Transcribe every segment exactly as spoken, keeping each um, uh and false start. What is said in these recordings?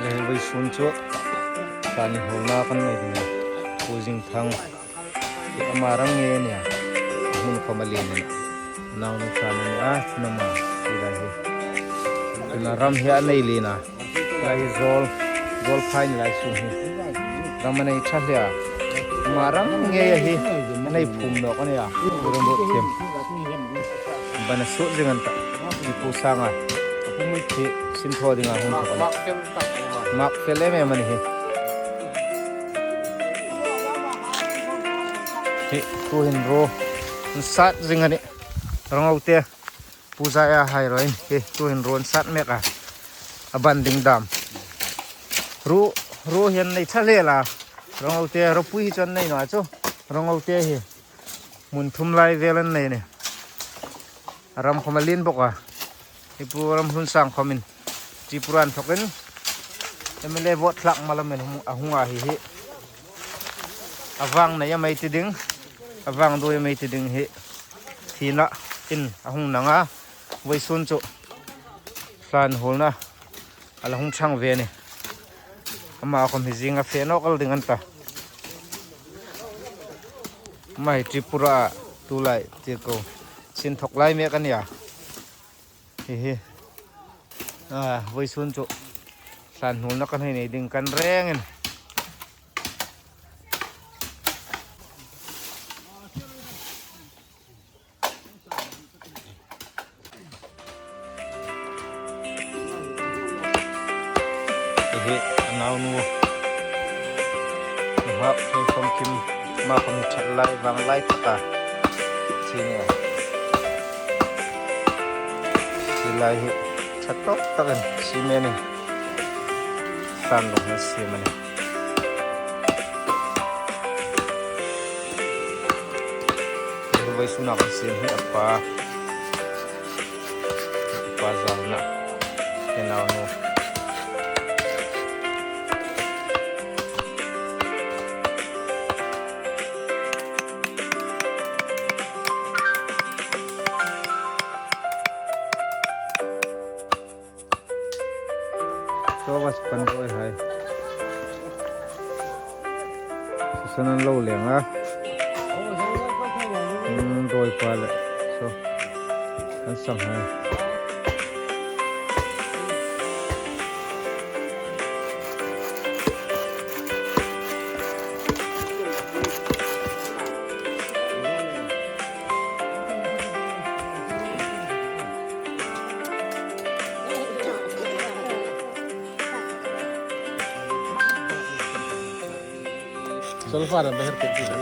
Vawisun chu thlahnuolna kan nei ding a. Pu Zingthang hi ama ram ngei a nih a. Hmun khawm a lien a nih. Naunu thlahna a nih a, nama hi lai hi. Tuna ram hi a nei lien a. Lai hi zawl, zawl phai ni lai sung hi. Ram a nei ṭha hle a. Ama ram ngei a hi. A nei phum nawk a nih a. Ram ruot thiam. Bana suot zing an ta. Hi Pu Sanga. Hi sin thaw dinga hung thawk a nih. Mak fel em em a nih hi. Hi, tuhin ruo an sat zing a nih. Rongote, Pu Zaia hai ruoin. Hi, tuhin ruo an sat mek a. A ban ding dam. Ruo, ruo hi an nei ṭha hle a. Rongote, ropui hi chu an nei naw a chu. Rongote hi. Hmun thum lai vel an nei a nih. A ram khawm a lien bawk a. Hi Pu Ramhlunsang khawmin Tripura an thawkin M L A vote thlak mal a hung, a hung a hi hi. A vang nei a mei ti ding, a vang duoi a mei ti ding hi. Thina in a hung nang a. Vawisun chu thlahnuolna a la hung ṭhang ve a nih. Ama khawm hi zinga fe nawk el ding an ta. Ama hi Tripura a tulai tirko sin thawk lai mek a nih a. Hi hi. A, vawisun chu thlahnuolna kan hei nei ding kan rengin. Hi hi, a naunu. Hma, hma khawm kim, hma khawm hi ṭhat lai, vang lai taka. Chi ni a. Chi lai hi, ṭha tawk takin, cement in. San lung hin cement in. Hi vawisuna kan siem hi a pa. A pa zalna. Hi naunu. Saw was pan ruoi hai. Saw san an lo leng a. Hmm, ruoi pa le. Saw. An sang hai. Solfa ra beher ke ti na.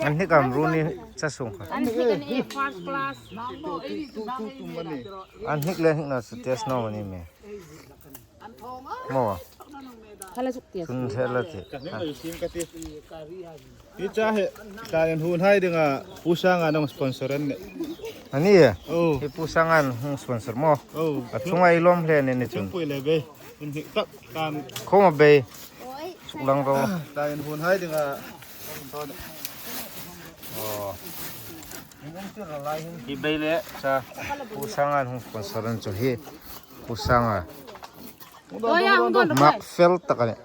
An hnik am ru ni cha sung kha. An hnik an e first class. An hnik le hnik na chu test naw ni me. Maw. Khala suk test. Tun the la ti. Hi cha hi, ta en hun hai dinga, Pu Sanga nong sponsor an ne. Ani e? Oh. Hi Pu Sanga hung sponsor maw. Oh. A chunga i lawm hle ni ni chun. Pui le be. In hnik tak kan. Khawma be. Suk lang ro. Ta en hun hai dinga. Oh. Hi be le cha. Pu Sanga hung sponsor an chu hi. Pu Sanga. Oi, a hung don ro. Mak fel tak a ni.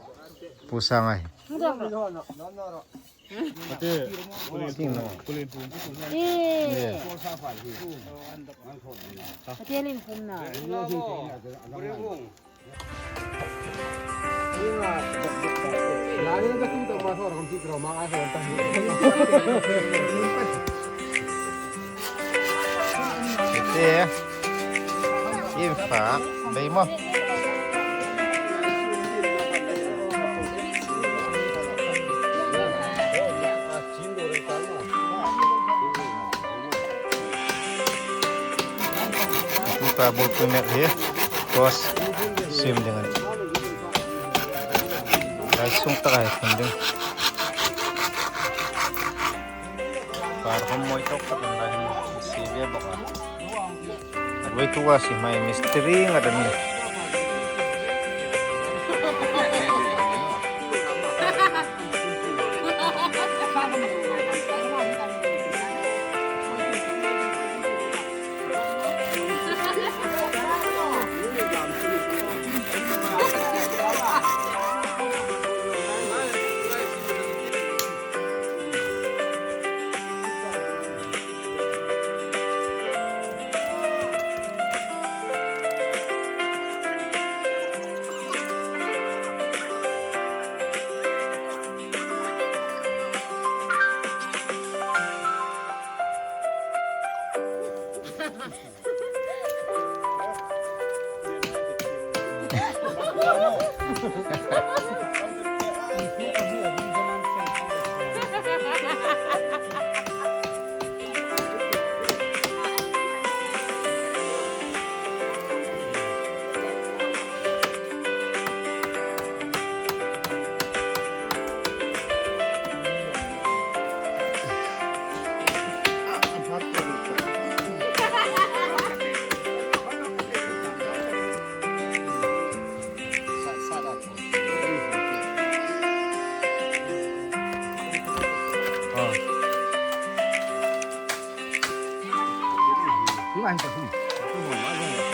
Pu Sanga hi. Hung don ro. Ate, kulin, kulin pum. Eh. Ate lin pum na. Ate, in fa, bei maw. Tuta bulpui mek hi toast siem ding a nih. Lai sung taka hi phun ding. Kar hom mawi tawk tak an lai hi si ve bawk a. A ruoi tu a si mai mistiri nga dan ni.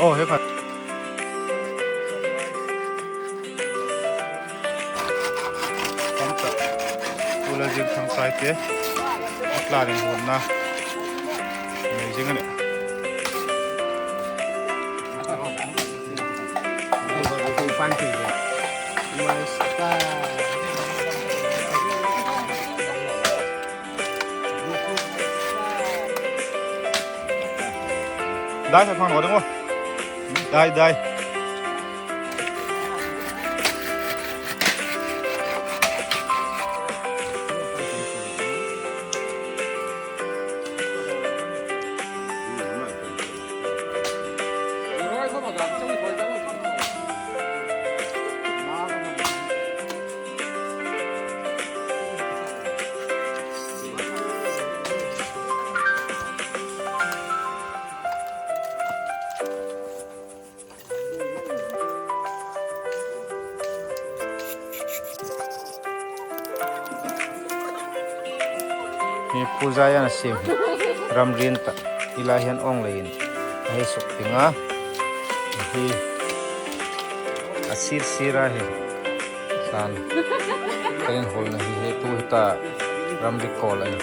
Oh, he kha. Tam tak. Ula jing thang sai te. Atla ring hon na. Amazing a nih. Dai, sa phang lo ding wo. Dai, dai. Hi Pu Zaia-n a siem hi. Ramrien tak. Hi lai hian awng leiin a hei suk ding a. Hi a sir sir a hi. San. Kan inhawlna hi hei tu hi ta ramri kawl a ni.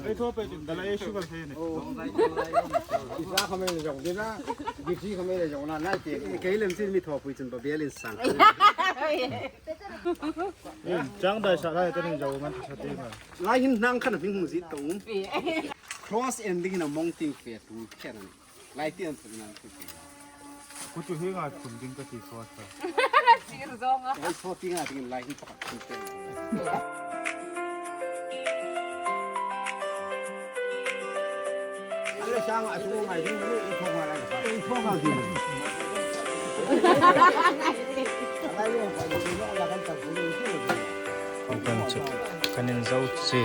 Ei thaw pei chun dala ei sugar thei ni. Isa kha mei le jong dina, gipsi kha mei le jong na nai te. Kei lem sin mi thaw pui chun ba bial in sang. Chang dai sa lai te ning jong ngan sa ti ma. Lai hin nang khan hming hung zit to um. Cross ending hin a mong ting fe tu khen. Lai ti an tu nan tu. Kutu hi nga khun ding ka ti so sa. Sir zong a. Ai so ti nga ding lai hi pakhat khun te. Ale sang a su ngai ding ni i thong a lai ka. I thong a ding. Lai lo ka ni lo la kan ta ku ni. Kan chu kan in zo chi.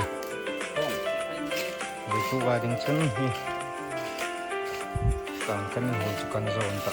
Ni tu ga ding chun hi. Kan kan in hol chu kan zo an ta.